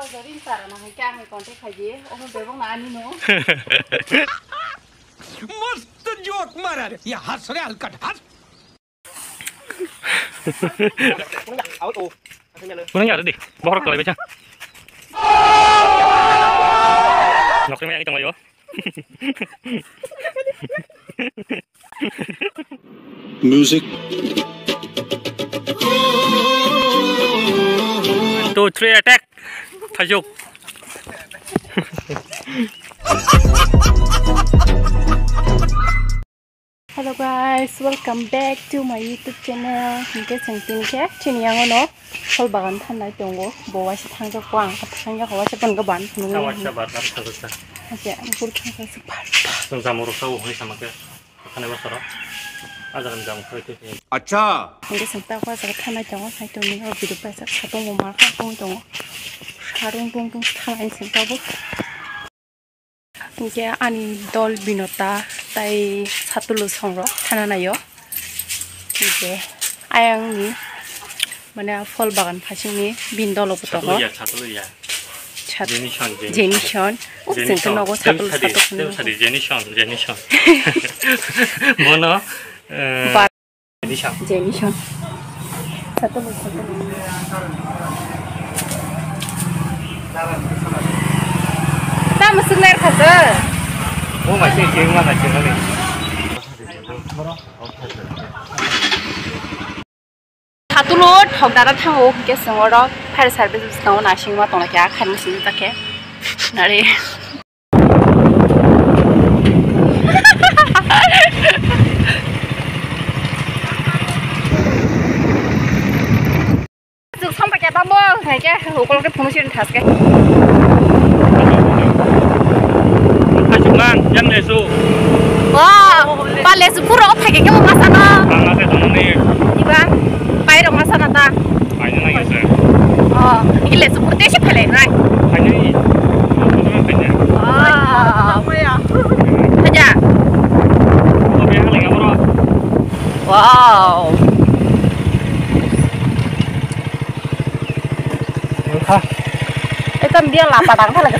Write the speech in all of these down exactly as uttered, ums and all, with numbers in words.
Ring chara na hai khe ang contact khai di. Omo bebak na ani no. मस्त जोक मारा रे, ये हंस रे हलकट हंस। Kunang ya tadi, bohor kalau baca. Nokte mai tong ayo. Music. Two, three, attack. Thajuk. Hello guys, welcome back to my YouTube channel. Hingke chwng tini khe chini yango no phol bagan thanai tongo. Bo waisa thangjak ko ang khe thangjak ko waisa ban go ban phunuk. Waisa ban ban thangsa. Haja ang pur thangsa se par. Chwng jamoro sao hoi sama khe. Khane basaro. Ajaran jam khoi te. Acha. Hingke chwng ta ko jaga thanai tongo sai tongni o video paisa khatong bo mar kha tong tongo. Sarung tong tong thanai chwng ta bo. Hingke ani dol Binota tai Satulu songrok thana naio. Hingke ayangni mane phol bagan phasingni bin dolo bo tongo. Satulu ya, Satulu ya. Sat-, Jenison, Jenison. Jenison. O Jenison. Chwngke nogo Satulu, Satulu. Jenison, Jenison, Jenison. Bono, eh, Bar- Jenison. Jenison. Satu lagi, satu lagi. Tamo sugner khasa. Oh, masih kiri mana kiri ni? Satulu thok dara thango, hingke chwng oro fire service bwskango nasingma tongla khe, a khaini simi ta khe. Nari. Chwng sampai khe tamo, hai khe, ukolog khe phunuk sini thas khe. Kaisuk lang, yang lesu. Wah, pa lesu puro phai khe kemo masa no. Bangla khe tongmani. Iba, pai rok masa na ta. Paina nang ese. Oh, iki lesu puro tesi phai lai nai. Paina ni. Paina. Wah. Haja. Oke, halai ngamoro. Wow. Wngkha. Ekdom dia lapa dang thala khe.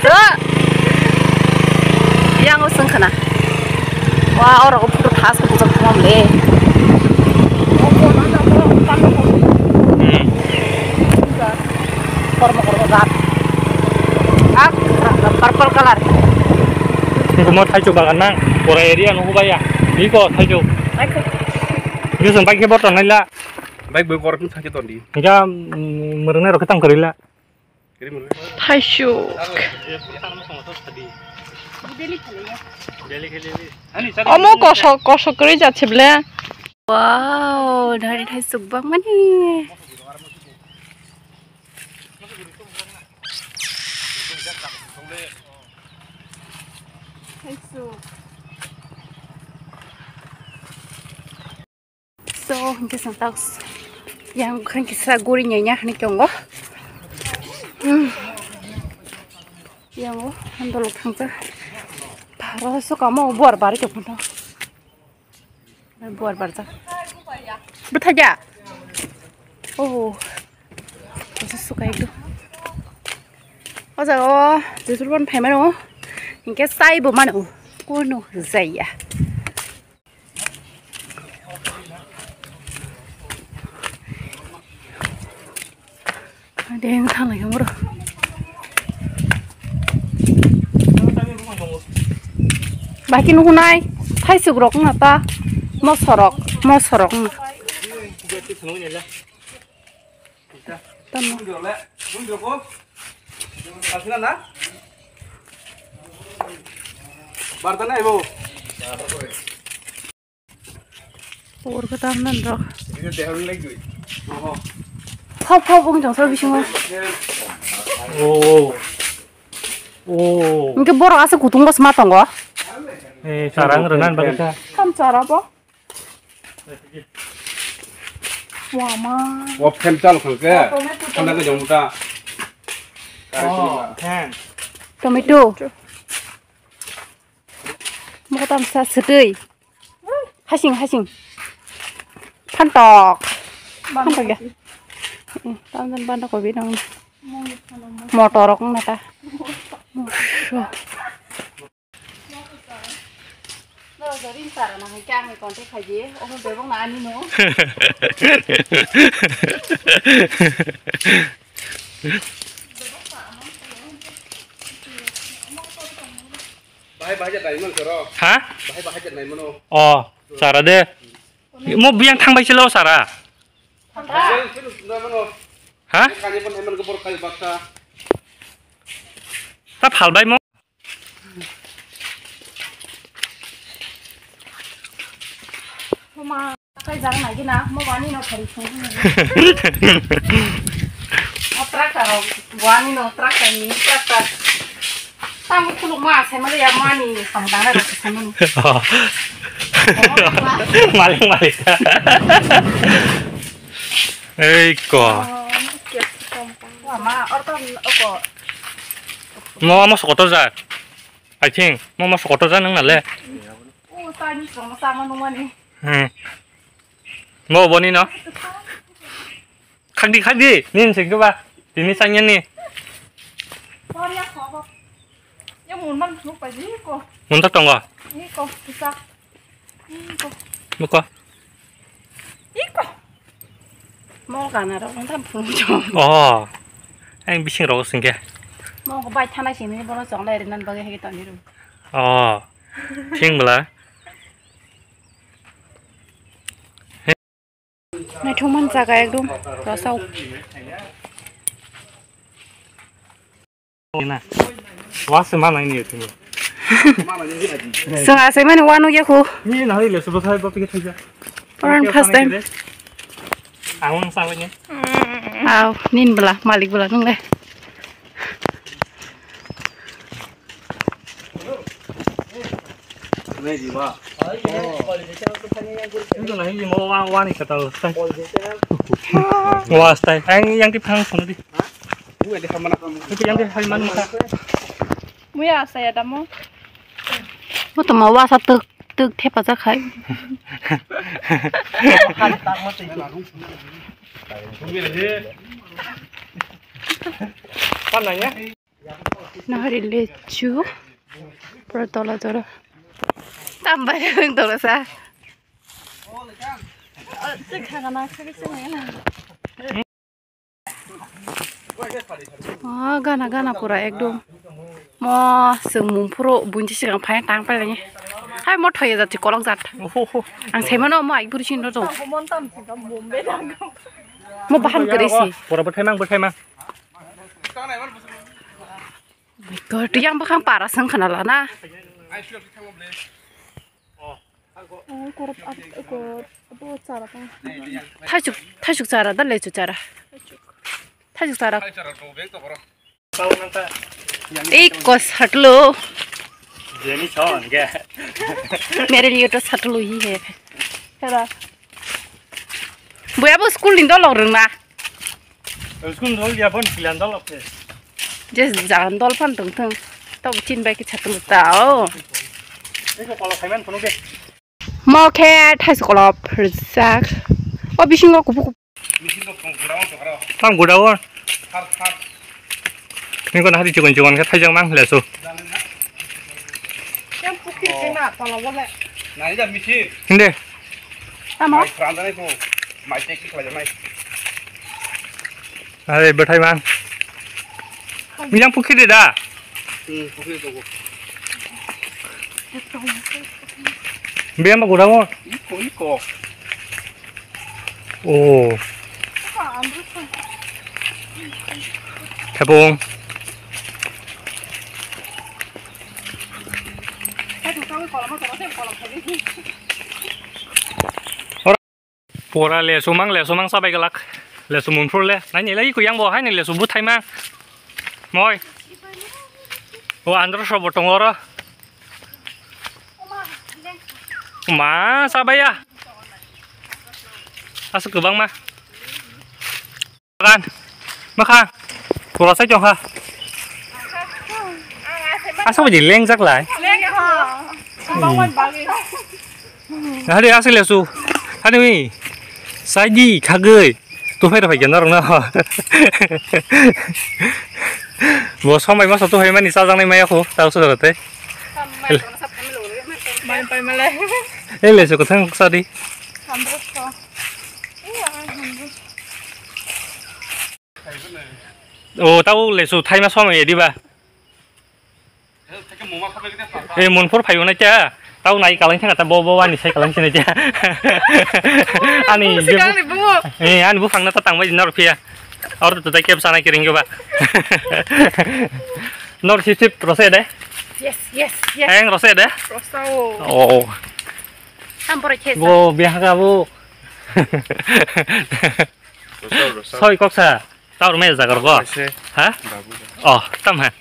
Yang o sengkhana. Wa, oro photo thas ko bujak thangam le. Hmm. Kormo kormo jat. Ah, purple color. Nungkhe mo thaichuk bagan nang, pura area nungkhe baya. Iko thaichuk. Thaichuk. Iko song bike khe boton naila. Bike bo korok thaichuk tondi. Hingkhe, mm, mwrwngnai rok khe tang kwrwila. Thaichuk. Omo kosok, kosok kwrwi jat se ble. Wow, nari thaichuk bangmani. Thaichuk. So, hingke chwng tak yang khan kisa guri nyanya hinui tongo. Hmm. Yang o handolok thangsa. Pharo sokamo buar bari tongkha. Buar barjak. Bwthaija. Oh. Kaisa suka ekdom. O jaga o, Jisur ban phaimano. Hingke sai bo mano. Kono jaya. Deng thanglai khe moro. Baki nuhunai, thaisuk rok wngna ta, mosorok, mosorok wngna. Tamo. Barta na ibo. Ur khe tam nan rw. Phap phap wng tong sor bisingo. Oh. Oh. Hingke borok aswk kutung bwsma tongo. Eh, sarang rwnan bagwi kha. Kam chara bo. Wama. O phem chal khang ke. Khanda ke jong ta. Oh, phem. Tomato. Motam sa swtwi. Hasing, hasing. Phantok. Phantok ya. Eh, tamdan banda kobi nang. Motor rok wng nata. Musuk. No, jari para na hai kang ni konte khaji. Omo bebong na ani no. Bahai bahai jat nai mano soro. Ha? Bahai bahai jat nai mano. Oh, sara de. Mo biyang thang bai silo sara. Biyang silo sundra mano. Ha? Kani pon heman gobor khai baksa. Ta phal bai mo. Mama, kai jang nai gina, mo bani no phari sung. O tractor rok, bani no tractor ni tractor. Tam khuluk ma sai mali ya mani sam dana rok sai mani. Malik, malik. Ei ko. Wa ma, or to o ko. Mo, mo sokoto jak. I think, mo, mo sokoto jak nang na le. O ta ni song sama nung mani. Hmm. Mo boni no. Khakdi, khakdi, nin sing ba. Tini sangyan ni. Korea khobo. Ya mun man nuk pa ji ko. Mun ta tongo. Ni ko, kisa. Ni ko. Muko. Iko. Mo gana rok wng tam phung chong. Oh. Ang bising rok sing khe. Mo ko bai thanai sini bono chong lai rinan bagwi hagi toni ru. Oh. Thing bla. Naithok man jaga ekdom rosao. Na. Wa se ma nai ni tini. Song asai mani wa nugya khu. Ni na hoi le subo khai bo pike thaija. Oran first time. Ang sa ni. Aw, nin bla, malik bla nung le. Nai di ba. Ini na ini mo wa wa ni kata. Wa stai. Ang yang di phang sono di. Itu yang di hai man maka. Muya saya damo. Mo to ma wa sa tuk tuk thepa ja khai. Pan nanya. Nahari lechu. Pura tola jora. Tambai ang tola sa. Ah, gana gana pura ekdom. Mo sung mung phuru bunchi sigang phai tang pai lagi. Hai mo thoye jat kolok jat. Oho ho. Ang sai mano mo ai buri sin do. Mo bahan kere si. Pura bwthai mang bwthai mang. Gor tu yang bakang para sang khana lana. Thaichuk, thaichuk chara da lechu chara. Thaichuk chara. Iko satlo. Jeni chon ge. Mere liye to satlo hi hai. Hera. Boya bo school ni dolok rwngna. School ni dolok ya bon kilan dolok ke. Je jagan dol phan tong thung. Tok chin bai ki satlo ta o. Iko kolok khaiman phunuk de. Mo khe thaisu kolop rijak. O bisingo kupu kupu. Tam guda o. Niko na hari chikon chikon khe thaijak mang lesu. Hindi. Are bwthai man. Mijang pukhi de da. Hmm, pukhi de tongo. Biyang ba gura mo. Iko, iko. Oh. Thepung. Pora lesu mang, lesu mang sabai galak. Lesu munphur le. Nai ni lai ku yang bo hai ni lesu buthai mang. Moi. O andro so botong oro. Ma sabai ya. Asu kubang ma. Kan. Makha. Pura sai jong ha. Asa biji leng jak lai. Hari asli lesu. Hari mi. Saji khagai. Tu phai phai gana rong na. Bo somai masa tu hai mani chajaknai maya kho, tao sa jagate. Mai pai malai. Ele se kothang sadi. O tao le su thaima somai diba. E, Monpur phaibo na cha. Tao nai kalang thang ta bo, bo ani sai kalang sini cha. Ani, ani buphang na ta tangbai nor phiya. Or to tai kep sana kiring ba. Nor sip sip rose de. Yes, yes, yes. Ang rose de. Rose o. Oh. Tam pore khesa. Bo biha ka bo. Rose, rose. Soi koksa. Tower maya jaga rok. Kaisa. Ha? Babu. Oh, tam ha.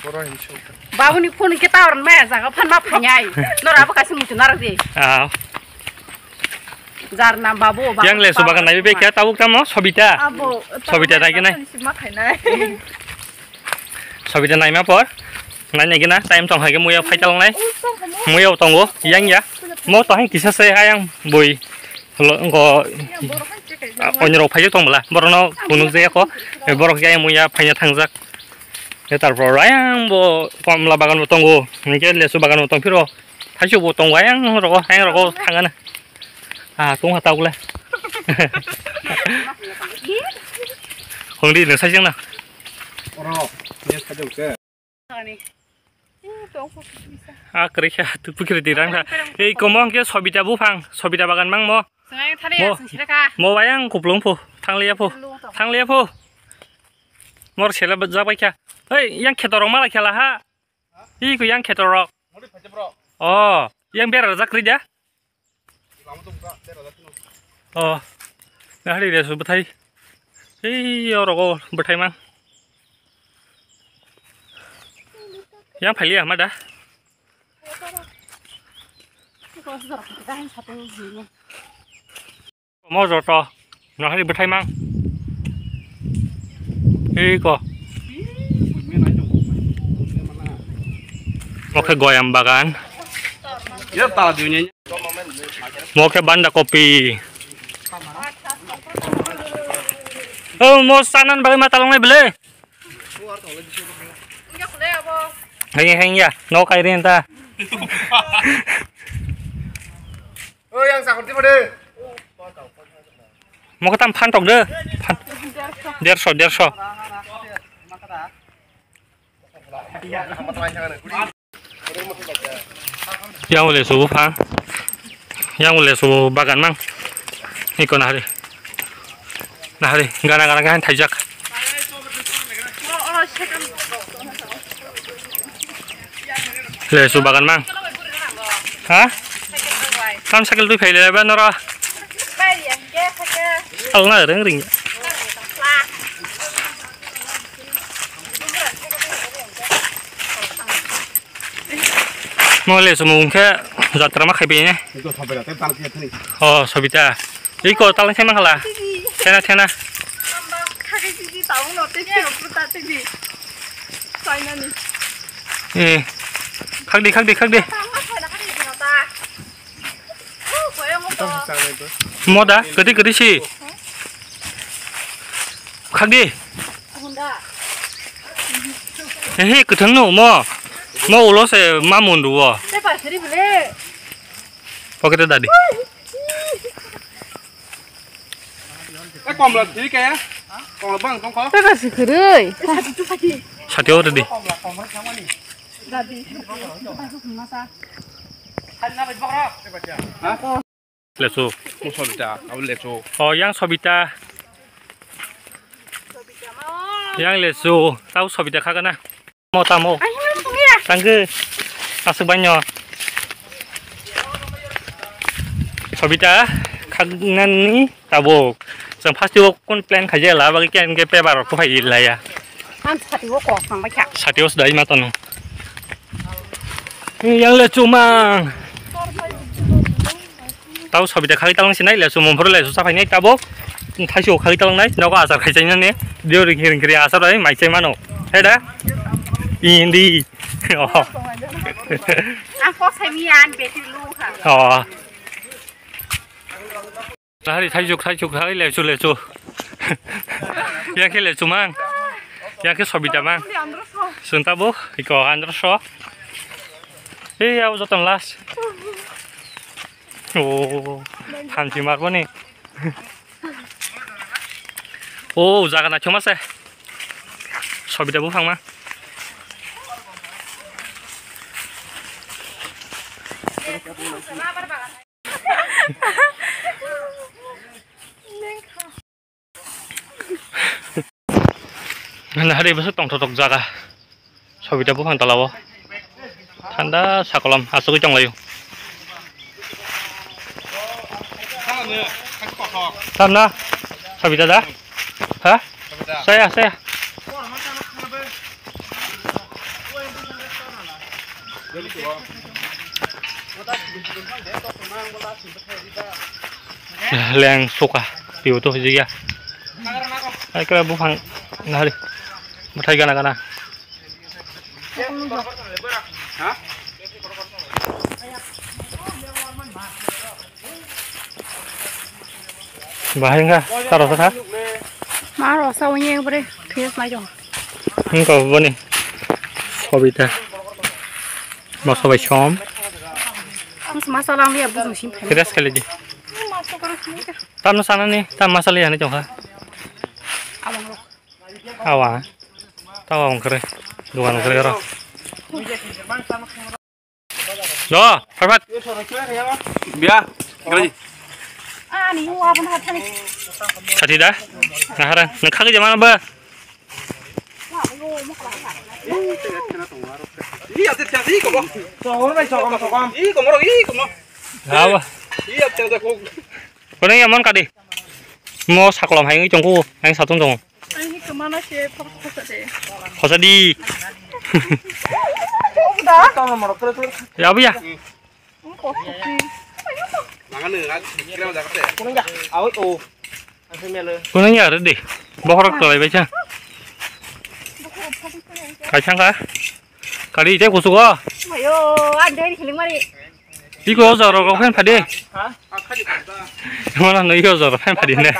Boro hinwi sukha. Babuni phone khe tower maya jaga phan ma phainai. Nora abo kaisa muchung narok di. Ah. Jar nam babu, babu. Yang le subagan nai be khe tabuk tamo Sobita. Abo. Sobita nai khe nai. Ma phainai. Sobita naima por. Nai nai gina time tong hai khe muya phai talong nai. Muya tongo yang ya. Mo to hai kisa se ayang bui. Lo, engko, ah, onyorok phaijak tong bwla, borokno phunuk jaya kho, eh, borok jaya muya phaina thangjak. Eh, tarpor ayang bo komla bagan bo tongo, hinkhe lesu bagan bo tongphiro, thaichuk bo tongo ayang rogo, ayang rogo thangana. Ah, tongha tabukle. Hongdi nw saijak na. Oro, yes, saijak khe. Ah, kwrwi kha, tu pukiri di rang kha. Ei, komo hwnkhe Sobita buphang, Sobita bagan mang mo. Mo, mo bai ang kuplung phu, thangliya phu, thangliya phu. Mor sela jak bai kha. Ei, yang khetorok mala khela ha. Iko yang khetorok. Oh, yang bera jak ri da. Oh, nahari de su bwthai. Ei, oro go bwthai mang. Yang phailiya ma da? Mo joto. Nahari bwthai mang. Ei ko. Mo khe goyam bagan. Ya ta dunia. Mo khe banda kopi. Oh, mo sanan bagwi ma talongnai bele. Hengya, hengya, no kai rin ta. Oh, yang sakor tiba deh. Mo khe tam phan tok de. Phan. Derso, derso. Yang ule subu pha. Yang ule subu bagan mang. Iko nahari. Nahari, gana gana gana thaijak. Le su bagan mang. Ha? Tam cycle twi phaile ba nora. Alna reng ring. Mo le sumung khe jatra ma khaibi ne. Iko Sobita te tal khe thani. Oh, Sobita. Iko tal khe ma khala. Thena, thena. Eh. Khakdi, khakdi, khakdi. Moda, kati, kati si. Khakdi. Ehe, kwthang no mo. Mo ulo se ma mundu o. Pocket dadi. E komla thiri kaya. Komla bang tongkho. Pepa si khurui. Satio dadi. Lesu. Mo Sobita, abo lesu. Oh, yang Sobita. Yang lesu, tau Sobita khagana. Mo tamo. Tangke. Asuk banyo. Sobita khagnani tabuk. Chwng first o kun plan khaijak la, bagwi khe hwnkhe paper rok phai laya. Ang sati o kok tang bai kha. Sati o sdai ma tanu. Yang le chumang. Tau Sobita khagwi talong sinai le chumang phuru le chusa phainai tabuk. Thaisi o khagwi talong nai nogo achar khaijak nani. Dio ring ring ring achar bai mai chai mano. He da? Indi. Oh. Ang kok sai mi an beti lu kha. Oh. Hari thaijok, thaijok, hari lechu, lechu. Ya khe lechu mang. Yang ke Sobita mang. Sunta bo, iko andro so. Ei, abo joton last. Oh, thanchi marbo ni. Oh, jaga na chuma se. Sobita bo phangma. Nahari bwswk tongthok jaga. Sobita buphang tola o. Thanda sakolom asugwi tonglaio. Tamna? Sobita da? Ha? Saya, saya. Leng suka piu tu hiji ya. Ai kira buphang nahari. Bwthai gana gana. Bahai wngkha, ta rwsa kha? Ma rwsa wngya, ekbare fresh nai jong. Wngkha boni Sobita. Ma sobai som. Ang masala ang liya bujung sim phai. Fresh khalidi. Tamno sanani, tam masala yani jongkha. Abang rok. Awa. Tawa wngkre. Dugan wngkre ro. No, Farfat. Biya, gari. Ani, wa ban hat thani. Sati da? Nahara, nang khagi jamana ba? Iya, teh, teh, iko mo. Iko mo, iko mo. Awa. Iya, teh, teh, ko. Kono ya mon kadi. Mo sakolom hai wngwi tongkhu, ang satung tongo. Ani kemana se phok khosa de. Khosa di. Udah. Ya, bu ya. Kopi. Kunang ya, ready. Bokhorok tolai bai cha. Kaisang ka? Kari tei kusugo. Ayo, ande hiling mari. Iko joro ko phen phadi. Ha? Mana no iko joro phen phadi ne.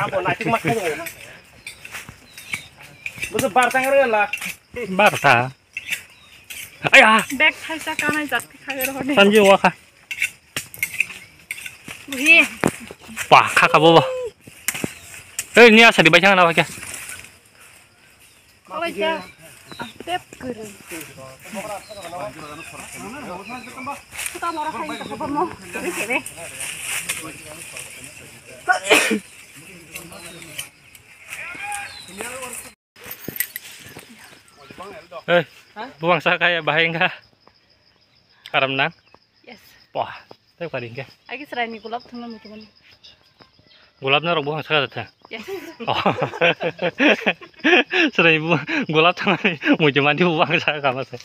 Bo bar tang re la. Bar ta. Aya. Bag thaisa kanai jat kha ge ro ne. Sanji wa kha. Buhi. Pa kha kha bo bo. Ei ni asa di bai chang na ba kya. Kalaija, ah, tep kwrwi. Suka moro khai ka habo mo, kwrwi kebe. Eh, buang sa kaya bahai nga. Karam nang. Yes. Wah, tei kari hingke. Agi serai ni gulab thangna muchungan. Gulab na rok buphang saka jatha. Yes. Oh. Serai bu gulab thangna muchungan di buphang saka kama se.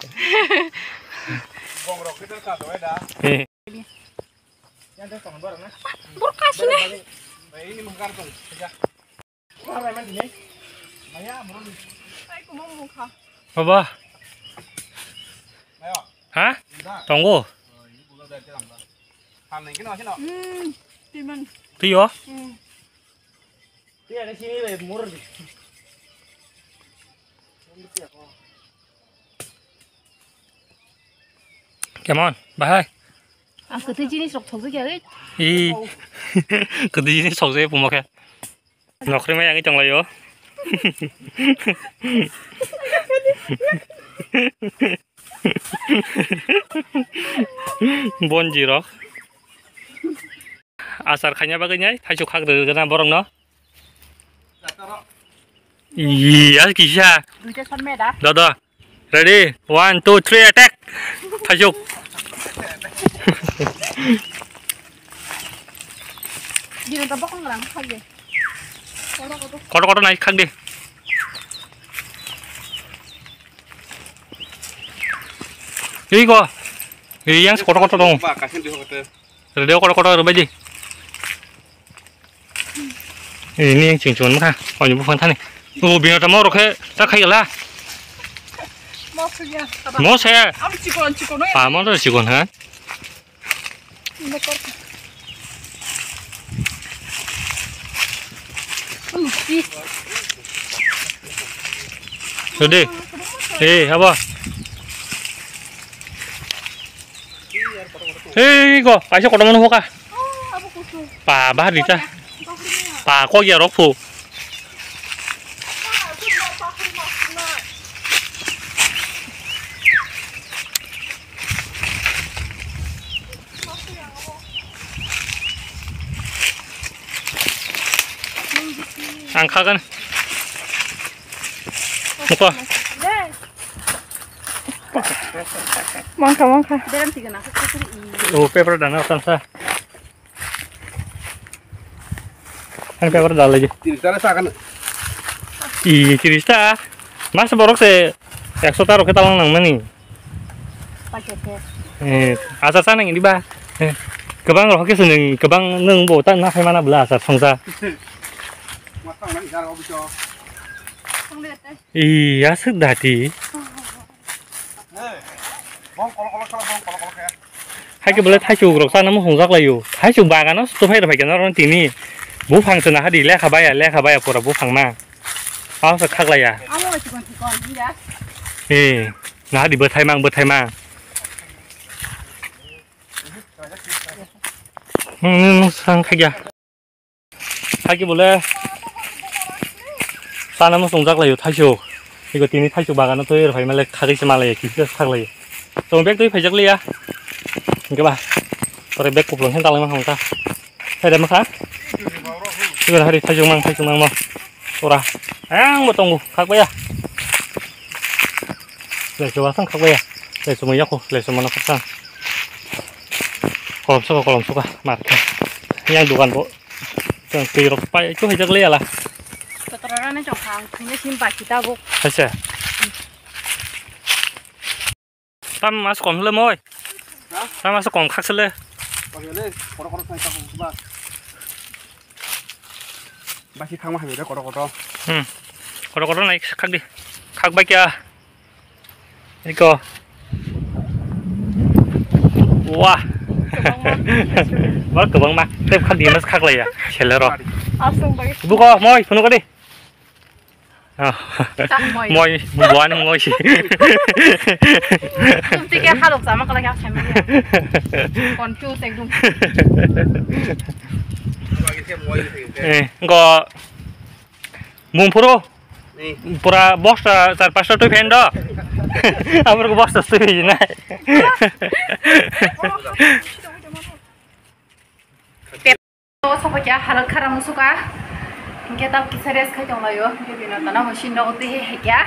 Eh. Burka sini. Baba. Ha? Tongo. Hmm, timan. Tiyo? Hmm. Kemon, bahai? Ang kwtwi jinis rok thokjak ya, oi. Ih. Kwtwi jinis thokjak ya, puma khe. Nokhrima yang tong laio. Bonji rok. Asar khaina bagwi nai, thaichuk khak rwgwna borokno. Iya, kisa. Duita shot me da. Dada. Ready? One, two, three, attack! Thaichuk. Dino ta bokong rang khak de. Kotor kotor nai khak de. Iko. Iyang kotor kotor dong. Ba, kasin di hote. Ready, kotor kotor rwbaidi. Ini yang ching chon kha. Oni buphang thani. O bino tamo rokhe ta khai gala. Mo se. Amo chikon chikon. Amo to chikon ha. Dode. Eh, abo. Hei, go, kaisa kotorma nukha. Pa, bahar di ta. Pa, kok ya rok phu. Ang khagan. Mukha. Mangkha, mangkha. Oh, paper dana tansa. Ang paper dal lagi. Tiris ta sa kan. Ih, tiris ta. Mas borok se ekso ta rok khe talang nang mani. Paket. Eh, asa sa nang ini ba. Eh, kebang rok khe se nang kebang nang bo ta na khai mana bla asa songsa. Mas ta nang jar obiso. Ih, asuk dati. Hai ke bole thaichuk rok chana muchung jak laio. Thaichuk bagano sutu phai rok phai khe norok tini. Buphang se nahadi lekha baya, lekha baya pura buphang na. Ang se khaklaiya. Amo chikon chikon hinja. Eh, nahadi bwthai mang, bwthai mang. Hmm, hmm, hmm, sang khagya. Haki bole sana muchung jak laio thaisuk. Iko tini thaisuk bagano twi rw phaima le khagwi se malaiya kisa se khaklaiya. Tong bag twi phaijak liya. Hingke ba. Tore bag kuplung hen talai ma kha. Phaida ma kha. Iko hari thaisuk mang thaisuk mang ma. Ora. Ang bo tongo khakbaya. Lesu wasang khakbaya. Lesu mo yako lesu mana khaksa. Kolom suka kolom suka mar kha. Yang dukan bo. Chwng twi rok pai khe hojak le ala. Kotorani chong khang thwngwi sim baki tabuk. Acha. Tam mas kom le moi. Ha? Tam mas kom khak sele. Kom le, kotor kotor khai tabuk ba. Baki khangma hai re kotor kotor. Hmm. Kotor kotor nai khak di. Khak bai kya. Iko. Wah. Wah, kwbangma. Tep kha dimas khaklaiya. Selero. Asung bai. Buko, moi, phunu kadi. Ah. Tak moi. Moi, buan moi si. Tum tike halok sama kala kya khamya. Confuse ekdom. Eh, go. Mung phuru. Ni. Pura bosta char pasta twi phen do. Amar ko bosta twi na. Sopo kya halak kharang suka. Hingke tamo kisa rest khai tong laio. Hingke bino tana ho sin dogo twi hai kya.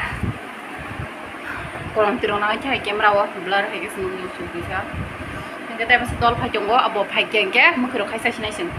Kolom tirong nang khe camera o blur hai khe swnam sung kisa. Hingke tai masa dol phai tongo abo phai khe hingke mwkhwirok khai sai sinai sing.